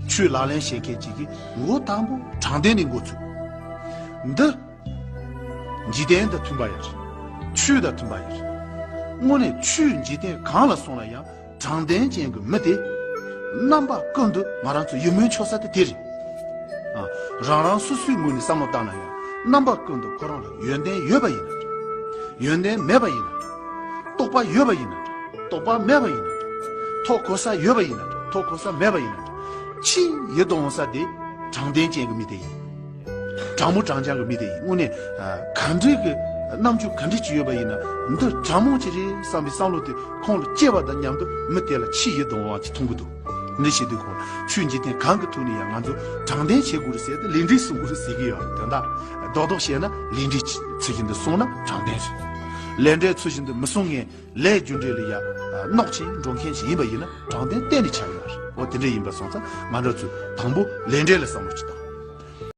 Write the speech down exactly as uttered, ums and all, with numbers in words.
ཆོས་ལག་ལེན་བྱེད་མཁན་ཅིག་གིས་འགོ་དང་པོ་དྲང་བདེན་ནས་འགོ་ཚུགས། འདི་འཇིག་རྟེན་དང་མཐུན་པ་ཡོད་རེད། ཆོས་དང་མཐུན་པ་ཡོད་རེད། དངོས་གནས་ཆོས་འཇིག་རྟེན་གང་ལ་སོང་ན་ཡང་དྲང་བདེན་ཅན་གྱི་མི་དེ་རྣམ་པ་ཀུན་ཏུ་ང་རང་ཚོ་ཡིད་སྨོན་འཆོར་ས་དེ་དེ་རེད། ཨ། རང་རང་སོ་སོའི་ངོས་ནས་བསམ་བློ་བཏང་ན་ཡང་རྣམ་པ་ཀུན་ཏུ་ཁོ་རང་ལ་ཡོན་ཏན་ཡོད་པ་ཡིན་ན་འདྲ། ཡོན་ཏན་མེད་པ་ཡིན་ན་འདྲ། རྟོགས་པ་ཡོད་པ་ཡིན་ན་འདྲ། རྟོགས་པ་མེད་པ་ཡིན་ན་འདྲ། ཐོག་གོ་ས་ཡོད་པ་ཡིན་ན་འདྲ། ཐོག་གོ་ས་མེད་པ་ཡིན་ན་འདྲ། ཆེས་ཡིད་དུ་འོང་ས་དེ་དྲང་བདེན་ཅན་གྱི་མི་དེ་ཡིན། དྲང་མོ་དྲང་རྐྱང་གི་མི་དེ་ཡིན། དངོས་གནས་ཨ། ག་འདྲའི་གི་རྣམ་འགྱུར་ག་འདྲ་ཅིག་ཡོད་པ་ཡིན་ན་འདི་དྲང་མོ་ཅིག་རེད་བསམ་པའི་བསམ་བློ་དེ་ཁོང་ལ་སྐྱེས་པ་དང་མཉམ་དུ་མི་དེ་ལ་ཆེས་ཡིད་དུ་འོང་བ་ཅིག་མཐོང་གི་འདུག་འདི་བྱེད་དུས་ཁོང་ཆོས་འཇིག་རྟེན་གང་གི་ཐོག་ནས་ཡང་ང་ཚོ་དྲང་བདེན་བྱེད་དགོས་རེད་ཟེར་ཏེ་ལས་འབྲས་སྲུང་དགོས་རེད་ཟེར་གི་ཡོད་རེད། དོན་དག་རྡོག་རྡོག་བཤད་ན་ལས་འབྲས་ཚུལ་བཞིན་དུ་སྲུང་ན་དྲང་བདེན་རེད། ལས་འབྲས་ཚུལ་བཞིན་དུ་མི་སྲུང་མཁན་ལས་རྒྱུ་འབྲས་ལ་ཡ་གནོད་ཅིང་འགྲོ་མཁན་ཞིག་ཡིན་པ་ཡིན་ན་དྲང་བདེན་གཏན་ནས་ཆགས་ཡོད་རེད། འོ་དེ་འདྲ་ཡིན་པ་སོང་ཙང་ང་འདྲ་ཚོས་དང་པོ་ལས་འབྲས་ལ་བསམ་བློ་ཅིག་བཏང་།